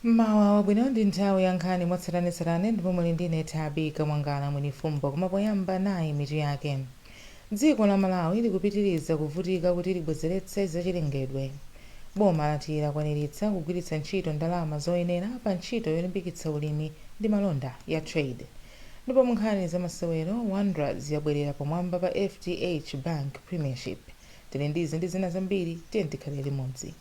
Mmawa wabwino. Ndi nthawi ya nkhani mwatsatanetsatane ndipo muli ndine Tabi Kamwangala Mwenifumbo. Koma poyamba, nayi mitu yake. Dziko la Malawi likupitiriza kuvutika kuti libwezeretse zachilengedwe. Boma lati lakwaniritsa kugwiritsa ntchito ndalama zoyenera pa ntchito yolimbikitsa ulimi ndi malonda ya TRADE. Ndipo mu nkhani zamasewero, Wanderers yabwerera pamwamba pa FDH Bank Premiership. Tili ndizi ndi zina zambiri, tiye tikhalire limodzi.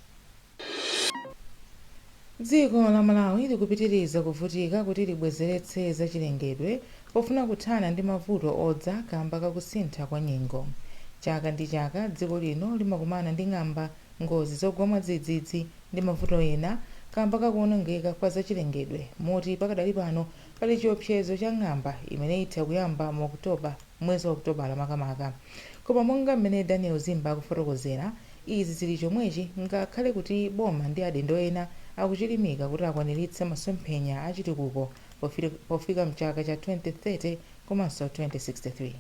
Dziko la Malawi likupitiriza kuvutika kuti libwezeretse zachilengedwe pofuna kuthana ndi mavuto odza kamba kakusintha kwa nyengo. Chaka ndi chaka dziko lino limakumana ndi ng'amba, ngozi zogwa mwadzidzidzi ndi mavuto ena kamba kakuonongeka kwa zachilengedwe, moti pakadali pano pali chiopsezo cha ng'amba imene itha kuyamba mu Oktoba, mwezi wa Okutobala makamaka. Koma monga mmene Daniel Zimba akufotokozera, izi zili chomwechi ngakhale kuti boma ndi adindo ena akuchilimika kuti akwaniritse masomphenya achitukuko pofika mchaka cha 2030 komanso 2063.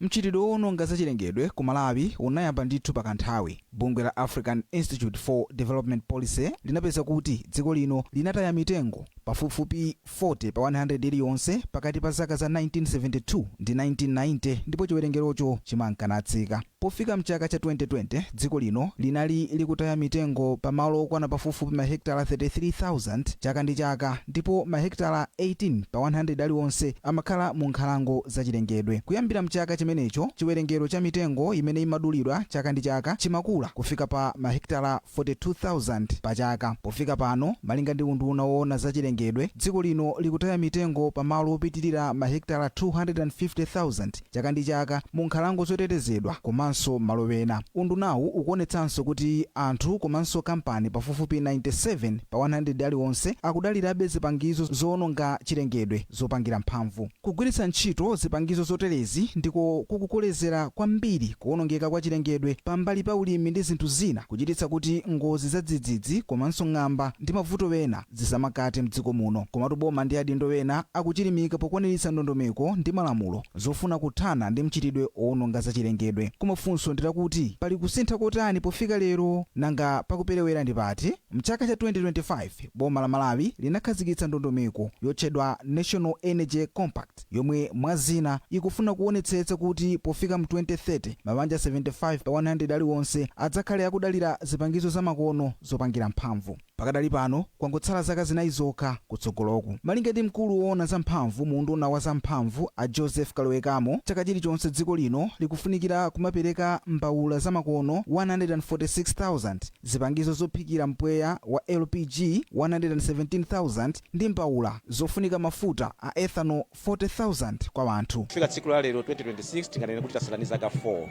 Mchitidwe wowononga zachilengedwe ku Malawi unayamba ndithu pakanthawi. Bungwe la African Institute for Development Policy linapeza kuti dziko lino linataya mitengo pafupifupi 40 pa 100 iliyonse pakati pa zaka za 1972 ndi 1990, ndipo chiwerengerocho chimankanatsika. Pofika mchaka cha 2020, dziko lino linali likutaya mitengo pamalo okwana pafupifupi mahekitala 33,000 chaka ndi chaka, ndipo mahekitala 18 pa 100 aliwonse amakhala mu nkhalango zachilengedwe. Kuyambira mchaka chimenecho, chiwerengero cha mitengo imene imadulidwa chaka ndi chaka chimakula kufika pa mahekitala 42,000 pa chaka. Pofika pano, malinga ndi unduna woona zachilengedwe, dziko lino likutaya mitengo pamalo opitirira mahekitala 250,000 chaka ndi chaka mu nkhalango zotetezedwa komanso malo ena. Undunawu ukuonetsanso kuti anthu komanso kampani pafupifupi 97 pa 100 aliwonse akudalirabe zipangizo zowononga chilengedwe zopangira mphamvu. Kugwiritsa ntchito zipangizo zoterezi ndiko kukukolezera kwambiri kuwonongeka kwa chilengedwe pambali pa ulimi ndi zinthu zina, kuchititsa kuti ngozi za dzidzidzi komanso ng'amba ndi mavuto ena zisamakate mdziko muno. Komatu boma ndi adindo ena akuchilimika pokwaniritsa ndondomeko ndi malamulo zofuna kuthana ndi mchitidwe owononga zachilengedwe. Koma funso ndilakuti, pali kusintha kotani pofika lero? Nanga pakuperewera ndi pati? Mchaka cha 2025, boma la Malawi linakhazikitsa ndondomeko yotchedwa National Energy Compact, yomwe mwa zina ikufuna kuonetsetsa kuti pofika mu 2030 mabanja 75 pa 100 aliwonse adzakhale akudalira zipangizo zamakono zopangira mphamvu. Pakadali pano kwangotsala zaka 4 zokha kutsogoloku. Malinga ndi mkulu woona zamphamvu mu unduna wa zamphamvu a Joseph Kalowekamo, chaka chilichonse dziko lino likufunikira kumapereka mbawula zamakono 146,000, zipangizo zophikira mpweya wa LPG 117,000 ndi mbawula zofunika mafuta a ethanol 40,000 kwa anthu. Kufika tsiku la lero 2026, tinganene kuti tasala ndi zaka 4,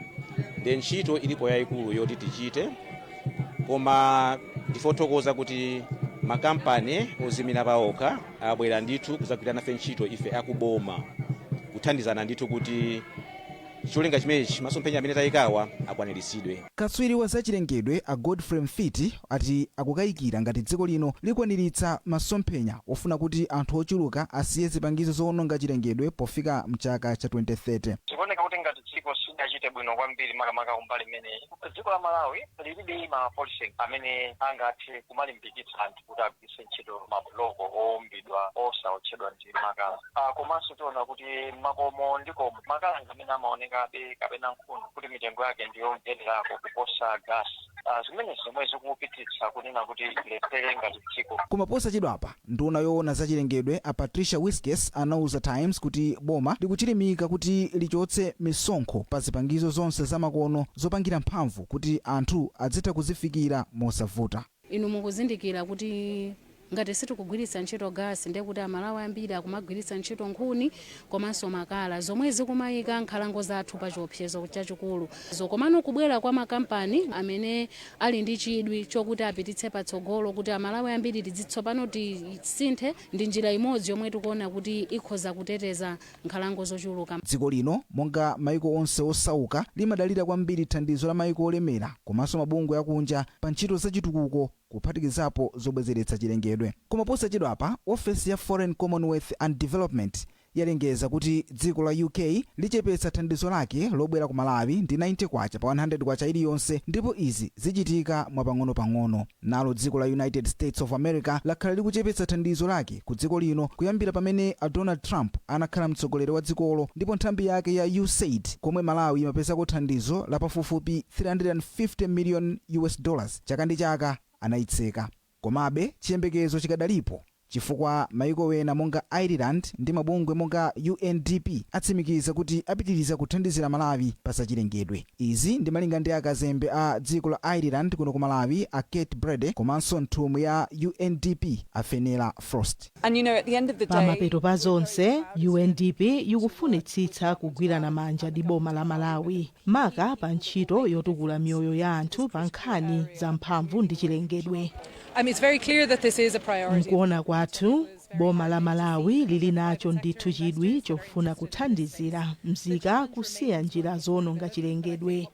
ndiye ntchito ilipo yayikulu yoti tichite. Koma ndifothokoza kuti makampani ozimira paokha abwera ndithu kuzagwira nafe ntchito ife akuboma, kuthandizana ndithu kuti cholinga chimenechi, masomphenya amene tayikawa, akwaniritsidwe. Katswiri wa zachilengedwe a Godfrey Mfiti ati akukayikira ngati dziko lino likwaniritsa masomphenya ofuna kuti anthu ochuluka asiye zipangizo zowononga chilengedwe pofika mchaka cha 2030. Zikuoneka kuti ngati dziko silidachite bwino kwambiri, makamaka kumbali imeneyi. Dziko la Malawi lilibe ma policy amene angathe kumalimbikitsa anthu kuti agwiritse ntchito mabuloko owumbidwa osaotchedwa ndi makala. Komanso tiona kuti makomo ndi komo makala ndi amene amaonekabe kapena nkhuni kuti mitengo yake ndiyomvererako kuposa gas. Zimene zomwe zikupititsa kunena kuti lephere ngati dziko. Koma posachedwapa nduna yoona zachilengedwe a Patricia Wiskes anauza Times kuti boma likuchilimika kuti lichotse misonkho pa zipangizo zonse zamakono zopangira mphamvu kuti anthu adzitha kuzifikira mosavuta. Inu mukuzindikira kuti ngati sitikugwiritsa ntchito gasi, ndiye kuti Amalawi ambiri akumagwiritsa ntchito nkhuni komanso makala, zomwe zikumayika nkhalango zathu pa chiopsezo chachikulu. Komano kubwera kwa makampani amene ali ndi chidwi chokuti apititse patsogolo kuti Amalawi ambiri tidzitsopano tisinthe, ndi njira imodzi yomwe tikuona kuti ikhoza kuteteza nkhalango zochuluka. Dziko lino, monga maiko onse osauka, limadalira kwambiri thandizo la maiko olemera komanso mabungwe akunja pa ntchito zachitukuko, kuphatikizapo zobwezeretsa chilengedwe. Koma posachedwapa ofesi ya Foreign, Commonwealth and Development Yalengeza kuti dziko la UK lichepetsa thandizo lake lobwera ku Malawi ndi 90 kwacha pa 100 kwacha iliyonse, ndipo izi zichitika mwapang'ono-pang'ono. Nalo dziko la United States of America lakhala likuchepetsa thandizo lake ku dziko lino kuyambira pamene a Donald Trump anakhala mtsogoleri wa dzikolo, ndipo nthambi yake ya USAID, komwe Malawi imapezako thandizo la pafupifupi 350 million US dollars chaka ndi chaka, anayitseka. Komabe chiyembekezo chikadalipo, chifukwa maiko wena monga Ireland ndi mabungwe monga UNDP atsimikiza kuti apitiriza kuthandizira Malawi pa zachilengedwe. Izi ndi malinga ndi akazembe a dziko la Ireland kuno ku Malawi, a Kate Brady, komanso nthumwi ya UNDP, a Fenella Frost. And at the end of the day, Pamapeto pa zonse, UNDP ikufunitsitsa kugwirana manja ndi boma la Malawi, maka pa ntchito yotukula miyoyo ya anthu pa nkhani za mphamvu ndi chilengedwe. It's very clear that this is a priority. Mkuona kwathu, boma la Malawi lili nacho ndithu chidwi chofuna kuthandizira mzika kusiya njira zowononga chilengedwe,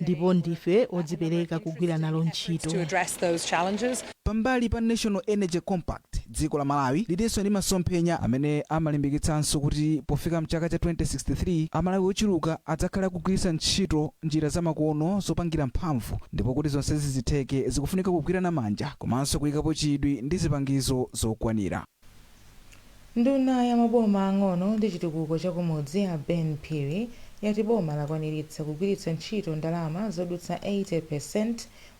ndipo ndife odzipereka kugwira nalo ntchito. To address those challenges. Pambali pa National Energy Compact, dziko la Malawi lilinso ndi masomphenya amene amalimbikitsanso kuti pofika mchaka cha 2063 Amalawi ochuluka adzakhala akugwiritsa ntchito njira zamakono zopangira mphamvu, ndipo kuti zonsezi zitheke zikufunika kugwirana manja komanso kuyikapo chidwi ndi zipangizo zokwanira. Nduna ya maboma ang'ono ndi chitukuko chakumudzi, a Ben Phiri, yati boma lakwaniritsa kugwiritsa ntchito ndalama zodutsa 80%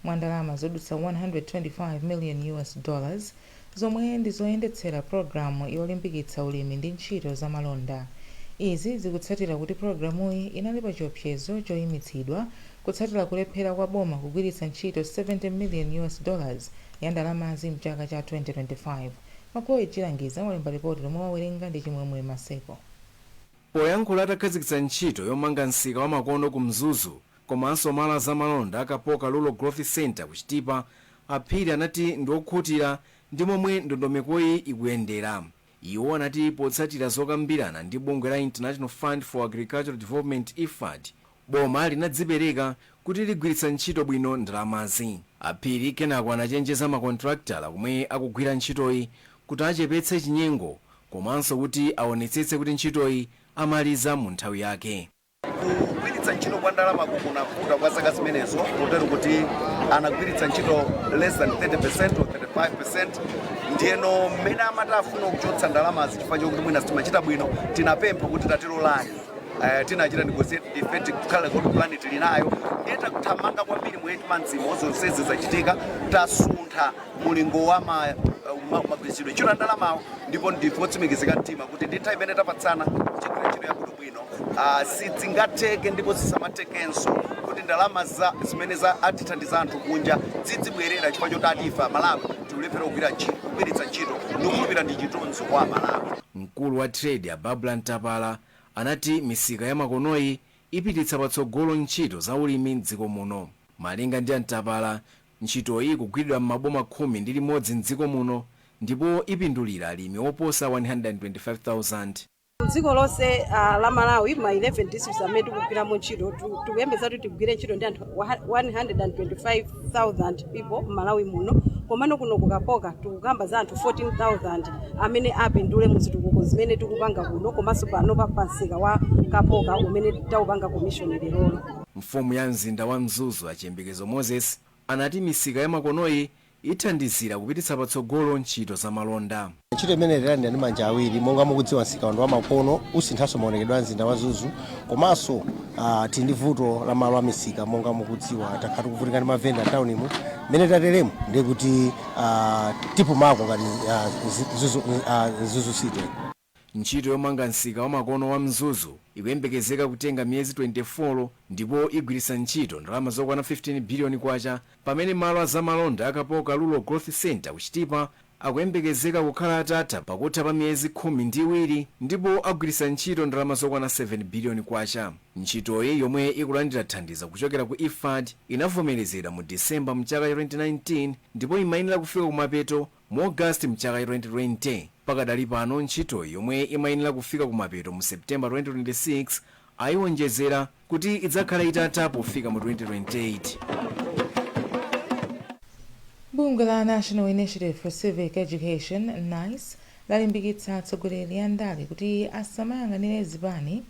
mwa ndalama zodutsa 125 million US dollars zomwe ndi zoyendetsera pologalamu yolimbikitsa ulimi ndi ntchito zamalonda. Izi zikutsatira kuti pologalamuyi inali pa chiopsezo choyimitsidwa kutsatira kulephera kwa boma kugwiritsa ntchito 70 million US dollars ya ndalamazi mchaka cha 2025. Makoyi Chilangiza walemba ripoti lomwe wawerenga ndi Chimwemwe Maseko. Poyankhula atakhazikitsa ntchito yomanga msika wa makono ku Mzuzu komanso malo zamalonda a Kapoka Rural Growth Center ku Chitipa, Aphiri anati ndi okhutira ndi momwe ndondomekoyi ikuyendera. Iwo anati potsatira zokambirana ndi bungwe la International Fund for Agricultural Development, IFAD, boma linadzipereka kuti ligwiritsa ntchito bwino ndalamazi. Aphiri kenako anachenjeza makontraktala komwe akugwira ntchitoyi kuti achepetse chinyengo komanso kuti aonetsetse kuti ntchitoyi amaliza mu nthawi yake. Kugwiritsa ntchito kwa ndalama kunavuta kwa zaka zimenezo, kotero kuti anagwiritsa ntchito less than 30% or 35%. Ndiyeno mmene amati afuna kuchotsa ndalamazi chifukwa chokuti mwina sitimachita bwino, tinapempha kuti tatilolani, tinachita negotiate ife tikukhala kuti plan tili nayo. Ndiye takuthamanga kwambiri mu 8 months imo, zonsezi zachitika, tasuntha mulingo wa magwiritsidwe ntchito a ndalamawo, ndipo ndife otsimikizika mtima kuti ndi nthawi imene tapatsana kuchigwira ntchito yabwinobwino. Sidzingatheke ndipo zisamathekenso kuti ndalama za zimene za atithandiza anthu kunja zidzibwerera chifukwa choti atifa Malawi tikulephera kugwiritsa ntchito. Ndikukhulupirira ndi chitonzo kwa Malawi. Mkulu wa trade, a Babula Ntapala, anati misika ya makonoyi ipititsa patsogolo ntchito za ulimi mdziko muno. Malinga ndi Antapala, ntchitoyi ikugwiridwa m'maboma 11 mdziko muno ndipo ipindulira alimi oposa 125,000. Dziko lonse la Malawi, ma 11 districts amene tikugwiramo ntchito, tikuyembekeza kuti tigwire ntchito ndi anthu 125,000 people m'Malawi muno. Komano kuno kukapoka tikukamba za anthu 14,000 amene apindule mu zitukuko zimene tikupanga kuno, komanso pano pa msika wa Kapoka umene taupanga commission lerolo. Mfumu ya mzinda wa Mzuzu, Achiyembekezo Moses, anati misika ya makonoyi ithandizira kupititsa patsogolo ntchito za malonda. Ntchito imene tilandira ndi manja awiri. Monga mukudziwa, msika wa makono usinthanso maonekedwe a mzinda wa Mzuzu, komanso tili ndi vuto la malo a misika. Monga mukudziwa, takhala tikuvutika ndi mavenda taunimu. Mmene tateremo ndiye kuti tipumako ngati Mzuzu City. Ntchito yomanga msika wa makono wa Mzuzu ikuyembekezeka kutenga miyezi 24 ndipo igwiritsa ntchito ndalama zokwana 15 biliyoni kwacha, pamene malo azamalonda Akapoka Rural Growth Center kuchitipa akuyembekezeka kukhala atatha pakutha pa miyezi 12 ndipo agwiritsa ntchito ndalama zokwana 7 biliyoni kwacha. Ntchitoyi, yomwe ikulandira thandizo kuchokera ku IFAD, inavomerezedwa mu Disemba mchaka cha 2019 ndipo imayenera kufika kumapeto mu August mchaka cha 2020. Pakadali pano, ntchitoyi, yomwe imayenera kufika kumapeto mu September 2026, ayiwonjezera kuti idzakhala itatha pofika mu 2028. Bungwe la National Initiative for Civic Education, NICE, Lalimbikitsa atsogoleri a ndale kuti asamayang'anire zipani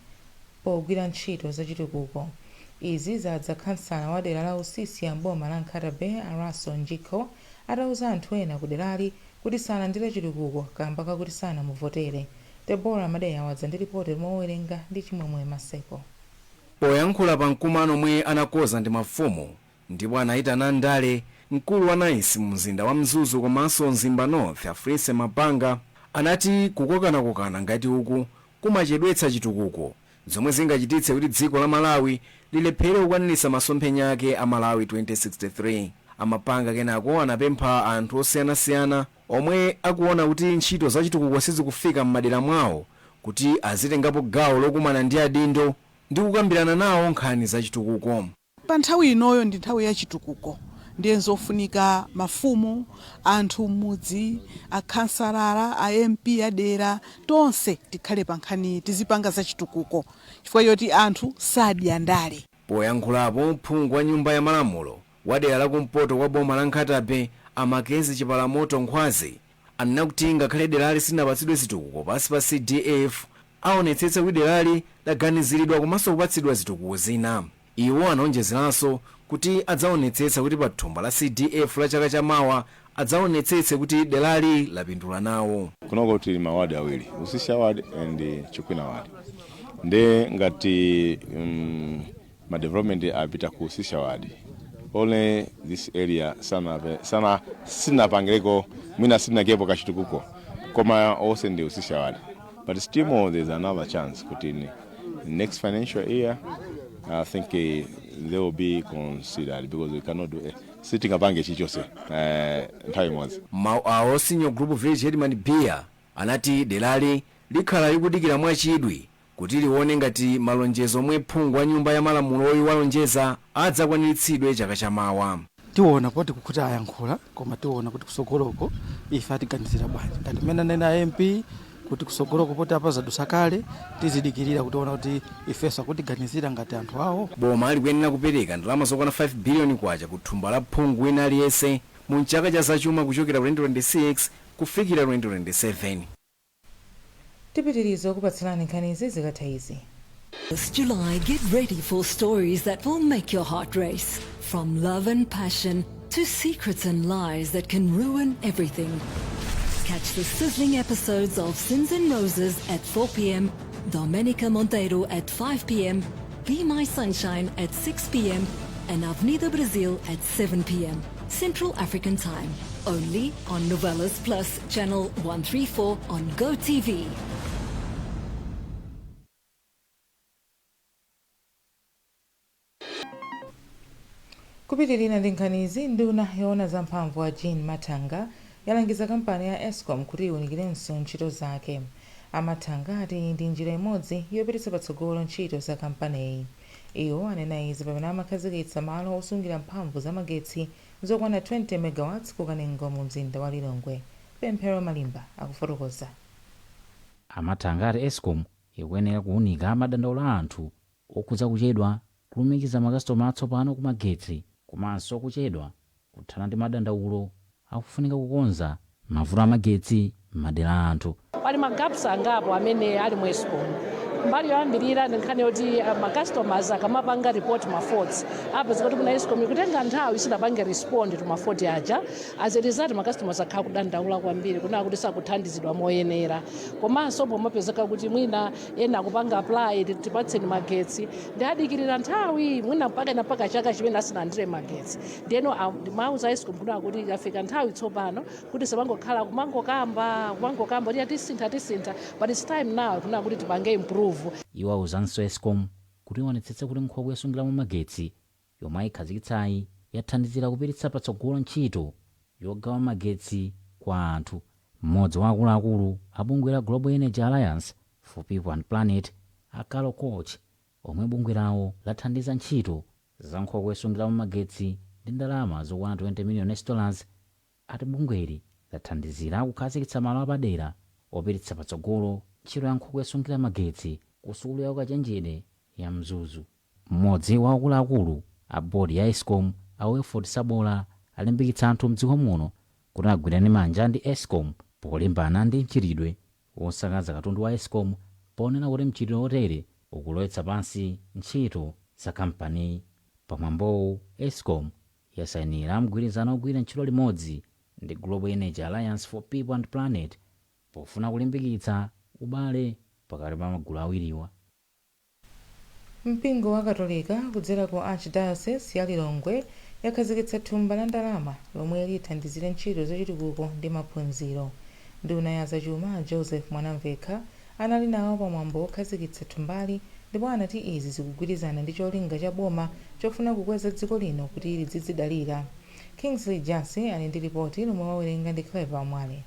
pogwira ntchito zachitukuko. Izi zadza khansala wa dera la Usisi ya mboma la Nkhata Bay, Araso Njikho, atauza anthu ena ku derali kuti salandire chitukuko kamba kakuti sanamuvotere. Debora Madeya wadza ndi ripoti lomwe owerenga ndi Chimwemwe Maseko. Poyankhula pa mkumano omwe anakonza ndi mafumu ndipo anayitana ndale, mkulu wa NICE mu mzinda wa Mzuzu komanso Mzimba North, Afrise Mapanga, anati kukokanakokana ngati uku kumachedwetsa chitukuko, zomwe zingachititse kuti dziko la Malawi lilephere kukwaniritsa masomphenya ake a Malawi 2063. Amapanga kenako anapempha anthu osiyanasiyana omwe akuona kuti ntchito zachitukuko sizikufika m'madera mwawo kuti azitengapo gawo lokumana ndi adindo ndi kukambirana nawo nkhani zachitukuko. Pa nthawi inoyo ndi nthawi ya chitukuko, ndiye zofunika mafumu, anthu m'mudzi, akhansalala, a MP adera, tonse tikhale pa nkhani, tizipanga za chitukuko chifukwa choti anthu sadya ndale. Poyankhulapo, phungu wa nyumba ya malamulo wa dera lakumpoto kwa boma la Nkhata Bay, Amakezi Chipalamoto Nkhwazi, anena kuti ngakhale derali silinapatsidwe zitukuko pansi pa CDF, aonetsetsa kuti derali laganiziridwa komanso kupatsidwa zitukuko zina. Iwo anaonjezeranso kuti adzaonetsetsa kuti pa thumba la CDF la chaka chamawa adzaonetsetse kuti derali lapindula nawo. Kunoko tili mawadi awiri, Usisha ward and Chikwina ward. Nde ngati ma development apita ku Usisha ward, only this area sana sinapangireko, mwina sinakepo kachitukuko, koma onse ndi Usisha ward. But still more there's another chance kuti in next financial year I think they will be considered, because we cannot do sitingapange chichonse nthawi imodzi. Mawu awo, senior group village headman Beer anati derali likhala likudikira mwachidwi kuti lione ngati malonjezo omwe phungu wa nyumba ya malamuloyo walonjeza adzakwaniritsidwe chaka chamawa. Tiona poti kuti ayankhula, koma tiona kuti kusogoloko ife atiganizira bwanji. Ngati mmene anena MP kuti kusogoloko poti apa zadusa kale, tizidikirira kutiona kuti ifenso akutiganizira ngati anthu awo. Boma likuyenera kupereka ndalama zokwana 5 biliyoni kwacha ku thumba la phungu wina aliyense mu chaka cha zachuma kuchokera 2026 kufikira 2027. Tipitiriza kupatsirani nkhanizi zikatha izi. This July, get ready for stories that will make your heart race. From love and passion to secrets and lies that can ruin everything. Catch the sizzling episodes of Sins and Roses at 4 p.m., Domenica Monteiro at 5 p.m., Be My Sunshine at 6 p.m., and Avenida Brasil at 7 p.m. Central African Time. Only on Novelas Plus, Channel 134 on GoTV. Kupitirira ndi nkhanizi, nduna yoona zamphamvu a Jean Mathanga yalangiza kampani ya ESCOM kuti iwunikirenso ntchito zake. Amathanga ati iyi ndi njira imodzi yopititsa patsogolo ntchito za kampaniyi. Iwo anena izi pamene amakhazikitsa malo osungira mphamvu zamagetsi zokwana 20 megawatts ku Kanengo mu mzinda wa Lilongwe. Pemphero Malimba akufotokoza. Amathanga ati ESCOM ikuyenera kuwunika madandaulo a anthu okhudza kuchedwa kulumikiza makasitomala atsopano ku magetsi, komanso kuchedwa kuthana ndi madandaulo akufunika kukonza mavuto amagetsi m'madera a anthu. Pali ma gaps angapo amene ali mu ESCOM. Mbali yoyambirira ndi nkhani yoti ma customers akamapanga report ma faults, apeza kuti kuna ESCOM ikutenga nthawi isinapange respond to ma fault aja. As a result, ma customers akhala kudandaula kwambiri kunena kuti sakuthandizidwa moyenera. Komanso pomapezeka kuti mwina ena akupanga apply, tipatseni magetsi, ndi adikirira nthawi mwina mpaka na mpaka chaka chimene asinalandire magetsi. Ndiyeno mauza ESCOM kunena kuti yafika nthawi tsopano kuti samangokhala kumangokamba kumangokamba kuti tisintha tisintha, but it's time now kunena kuti tipange improve. Iwo awuzanso ESCOM kuti ionetsetse kuti nkhokwe yosungiramo magetsi yomwe ayikhazikitsayi yathandizira kupititsa patsogolo ntchito yogawa magetsi kwa anthu. Mmodzi wa akuluakulu a bungwe la Global Energy Alliance for People and Planet, a Carol Koch, omwe bungwe lawo lathandiza ntchito za nkhokwe yosungiramo magetsi ndi ndalama zokwana 20 million US dollars, ati bungweli lathandizira kukhazikitsa malo apadera opititsa patsogolo ntchito ya nkhokwe yosungira magetsi ku sukulu ya ukachenjede ya Mzuzu. Mmodzi wa akuluakulu a bodi ya ESCOM, a Wilford Sabola, alimbikitsa anthu mdziko muno kuti agwirane manja ndi ESCOM. Polimbana ndi mchitidwe wosakaza katundu wa Escom, ponena kuti mchitidwe otere ukulowetsa pansi ntchito za kampani. Pamwambowu, Escom yasayinira mgwirizano ogwira ntchito limodzi ndi Global Energy Alliance for People and Planet pofuna kulimbikitsa ubale pakati pa magulu awiriwa. Mpingo wa Katolika kudzera ku Archdiocese ya Lilongwe yakhazikitsa thumba la ndalama lomwe lithandizire ntchito zachitukuko ndi maphunziro. Nduna ya zachuma Joseph Mwanamvekha anali nawo pamwambo wokhazikitsa thumbali, ndipo anati izi zikugwirizana ndi cholinga cha boma chofuna kukweza dziko lino kuti lidzidzidalira. Kingsley Jasi ali ndi ripoti lomwe wawerenga ndi Clever Mwale.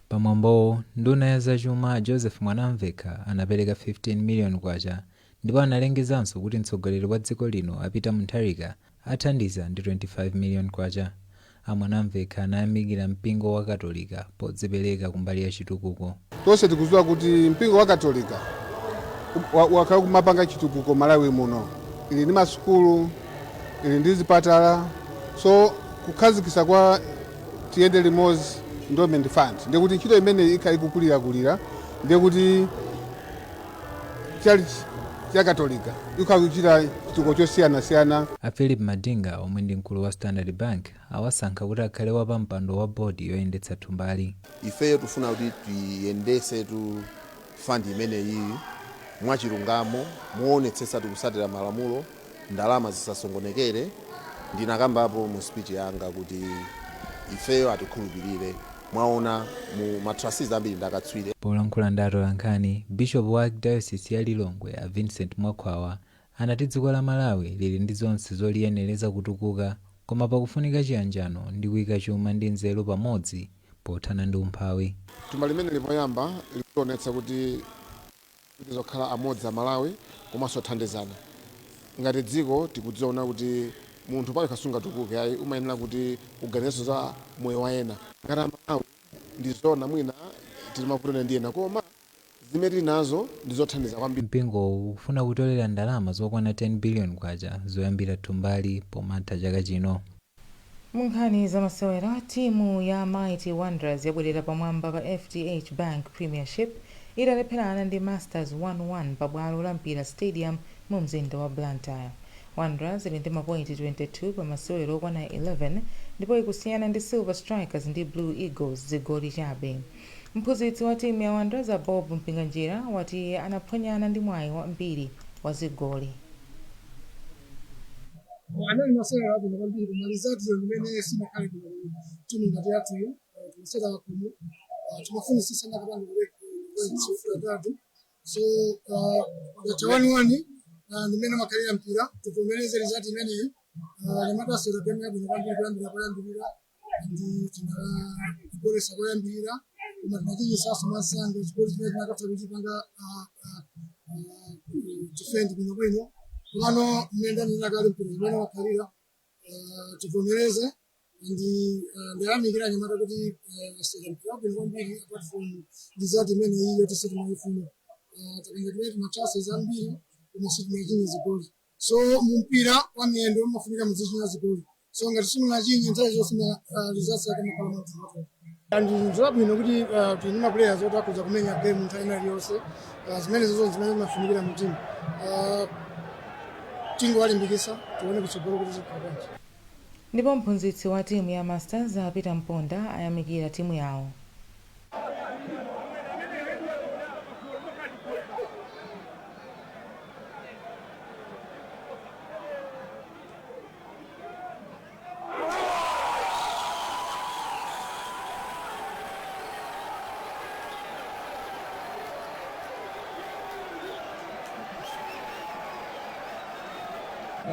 Pamwambowo, nduna ya zachuma Joseph Mwanamvekha anapereka 15 miliyoni kwacha, ndipo analengezanso kuti mtsogoleri wa dziko lino a Peter Mutharika athandiza ndi 25 miliyoni kwacha. A Mwanamvekha anayamikira mpingo wa Katolika podzipereka kumbali ya chitukuko. Tonse tikudziwa kuti mpingo wa Katolika wakhala kumapanga chitukuko Malawi muno, ili ndi masukulu, ili ndi zipatala. So kukhazikitsa kwa Tiyende Limodzi Endowment Fund, ndikuti ntchito imene ikhala ikukulirakulira, ndikuti church cha Katolika ikhala kuchita chitukuko chosiyanasiyana. A Philip Madinga, omwe ndi mkulu wa Standard Bank, awasankha kuti akhale wapampando wa bodi yoyendetsa thumbali. Ifeyo tifuna kuti tiyendese tu fund imeneyi mwachilungamo, muonetsetsa tikusatira malamulo, ndalama zisasongonekere. Ndinakambapo mu speech yanga kuti ifeyo atikhulupirire, mwaona mu ma trustees ambiri ndakatswiri. Polankhula ndi atolankhani, bishop wa Archdiocese ya Lilongwe a Vincent Mwakhwawa anati dziko la Malawi lili ndi zonse zoliyenereza kutukuka, koma pakufunika chiyanjano ndi kuyika chuma ndi nzeru pamodzi pothana ndi umphawi. Thumba limene lipoyamba likuonetsa kuti tizokhala amodzi a Malawi komanso othandizana ngati dziko. Tikudziona kuti munthu payekha sungatukuke ayi, umayenera kuti uganizenso za moyo wa ena. Ngati Amalawi, ndi zona mwina tili mavuto ndi ena, koma zimene tili nazo ndi zothandiza kwambiri. Mpingowu ukufuna kutolera ndalama zokwana 10 billion kwacha zoyambira thumbali pomatha chaka chino. Munkhani zamasewera, timu ya Mighty Wanderers yabwerera pamwamba pa FDH Bank Premiership italepherana ndi Masters 1-1 pa bwalo la Mpira Stadium mu mzinda wa Blantyre. Wanderers ili ndi mapointi 22 pa masewero okwana 11, ndipo ikusiyana ndi Silver Strikers ndi Blue Eagles zigoli chabe. Mphunzitsi wa timu ya Wanderers a Bob Mpinganjira wati anaphonyana ndi mwayi wambiri wa zigoli. Anali masewero abwino kwambiri, koma result limene sinakhale bwino. Timu ngati yathuyo timasewera kuno, timafunisisa ndakapanga atatu, so ngati 1-1 ndimene makhalira mpira. Tivomereze result imeneyi. Limatasewera game yabwino kwambiri kuyambira poyambirira, ndi tinagolesa koyambirira, koma tinachinyisaso masanga chigoli chimene tinakatha kuchipanga defend bwinobwino. Komano mmene ndanena kale, mpira zimene wakhalira, tivomereze. Ndi ndayamikira anyamata kuti asewera mpira wabwino kwambiri apart from result imene iyo tisitinayifuna. Tapanga create ma chances ambiri, koma sitinachinye zigoli. So mumpira wa miyendo mumafunika muzichinya zigoli, so ngati simunachinye, nthawi zonse results yake makhala mavuto. And nzabwino kuti tili ndi ma players oti akhoza kumenya game nthawi ina iliyonse. Zimene zizo zimene zimafunikira mu timu. Tingowalimbikitsa, tione kutsogolo kuti zikhala bwanji. Ndipo mphunzitsi wa timu ya Masters a Peter Mponda ayamikira timu yawo.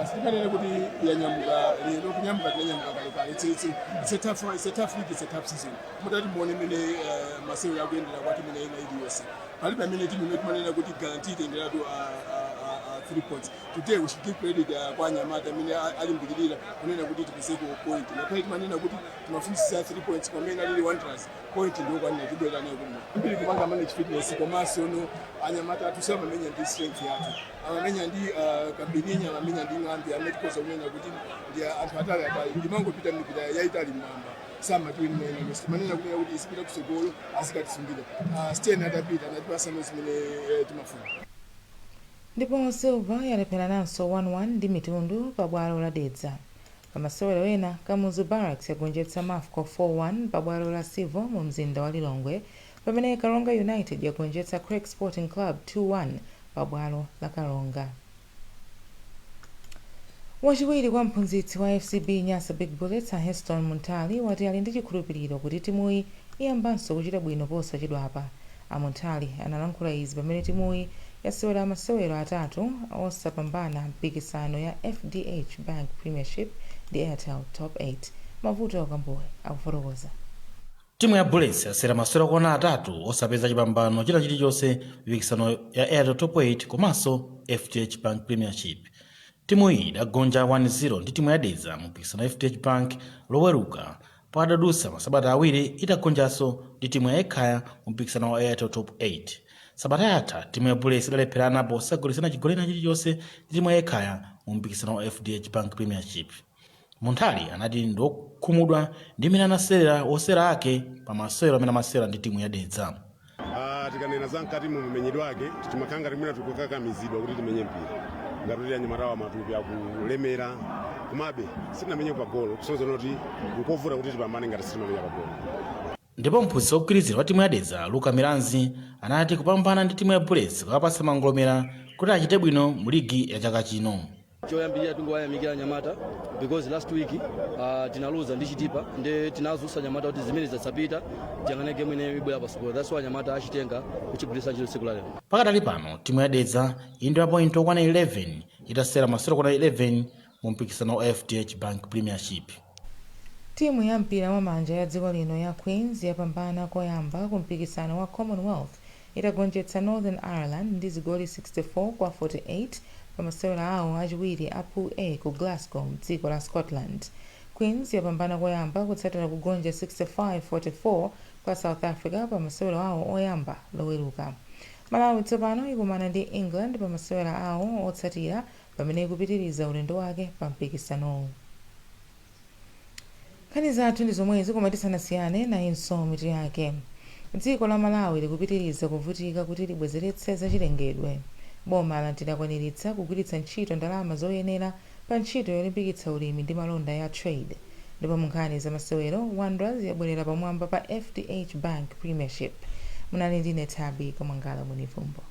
Sitikanene kuti yanyamuka lero, kunyamuka tinanyamuka kalekale. It's a tough league, it's a tough season. Mutati muone imene masewero akuyendera kwa timu ina iliyonse, palibe amene timu imene timanena kuti guarantee itengeratu 3 points. Today we should give credit kwa anyamata amene alimbikirira kunena kuti tipezeko point, ngakhale timanena kuti timafunisisa 3 points. Pamene alili Wanderers, point ndiyokwanira, tibwera nayo kuno. Ambiri kupanga manage fitness, komanso no anyamata athu samamenya ndi strength yathu, amamenya ndi Kambininya, amamenya ndi Ng'ambi, amene tikhoza kunena kuti ndi anthu atali atali, ndimangopita mipira yayitali mmwamba. Samatiwinira ino timanena kunena kuti isipita kusogolo azikatisungira. Stern atapita anatipasano zimene timafuna. Ndipo Silver yalepherananso 1-1 ndi Mitundu pa bwalo la Dedza. Pamasewero ena, Kamuzu Barracks yagonjetsa Mafco 4-1 pa bwalo la Civo mu mzinda wa Lilongwe, pamene Karonga United yagonjetsa Creck Sporting Club 2-1 pa bwalo la Karonga. Wachiwiri kwa mphunzitsi wa FCB Nyasa Big Bullets, a Heston Muntali, wati ali ndi chikhulupiriro kuti timuyi iyambanso kuchita bwino posachedwapa. A Muntali analankhula izi pamene timuyi yasewera masewero atatu osapambana mpikisano ya FDH Bank Premiership ndi Airtel Top 8. Mavuto Akambuwe akufotokoza. Timu ya Bullets yasewera masewero okwana atatu osapeza chipambano china chilichonse mipikisano ya Airtel Top 8 komanso FDH Bank Premiership. Timu iyi idagonja 1-0 ndi timu ya Dedza mu mpikisano wa FDH Bank Loweruka, patadutsa masabata 2 itagonjanso ndi timu ya Ekhaya mu mpikisano wa Airtel Top 8. Sabata yatha timu ya Bullets idalepherana posagoletsana chigoli china chilichonse ndi timu ya Ekhaya mu mpikisano wa FDH Bank Premiership. Munthali anati ndiokhumudwa ndi mmene anasewera osewera ake pa masewero amene amasewera ndi timu ya Dedza. Tikanena za mkati mu menyedwe ake, timakhala ngati mwina tikukakamizidwa kuti timenye mpira, ngati kuti anyamatawa matupi akulemera, komabe sitinamenye pagolo, kusonyeza kuti nkovuta kuti tipambane ngati sitimamenya pagolo. Ndipo mphunzitsi wogwirizira wa timu ya Dedza, Luka Milanzi, anati kupambana ndi timu ya Bullets kukapatsa mangolomera kuti achite bwino mu ligi ya chaka chino. Choyambirira tingowayamikira anyamata because last week tinaluza ndi Chitipa, ndi tinazutsa anyamata kuti zimene zasapita tiyang'ane game ineyo ibwera pasogolo. That's why anyamata achitenga kuchigwiritsa ntchito tsiku la lero. Pakadali pano timu ya Dedza ili ndi mapointi okwana 11 itasewera masewero okwana 11 mu mpikisano wa FDH Bank Premiership. Timu ya mpira wa manja ya dziko lino ya Queens yapambana koyamba ku mpikisano wa Commonwealth itagonjetsa Northern Ireland ndi zigoli 64 kwa 48 pa masewero awo achiwiri a Pool A ku Glasgow mdziko la Scotland. Queens yapambana koyamba kutsatira kugonja 65-44 kwa South Africa pa masewero awo oyamba Loweruka. Malawi tsopano ikumana ndi England pa masewero awo otsatira pamene ikupitiriza ulendo wake pa mpikisanowu. Nkhani zathu ndi zomwezi, koma tisanasiyane nayinso mitu yake. Dziko la Malawi likupitiriza kuvutika kuti libwezeretse zachilengedwe. Boma lati lakwaniritsa kugwiritsa ntchito ndalama zoyenera pa ntchito yolimbikitsa ulimi ndi malonda ya Trade. Ndipo mu nkhani za masewero, Wanderers yabwerera pamwamba pa FDH Bank Premiership. Munali ndine Tabi Kamwangala Munivumbo.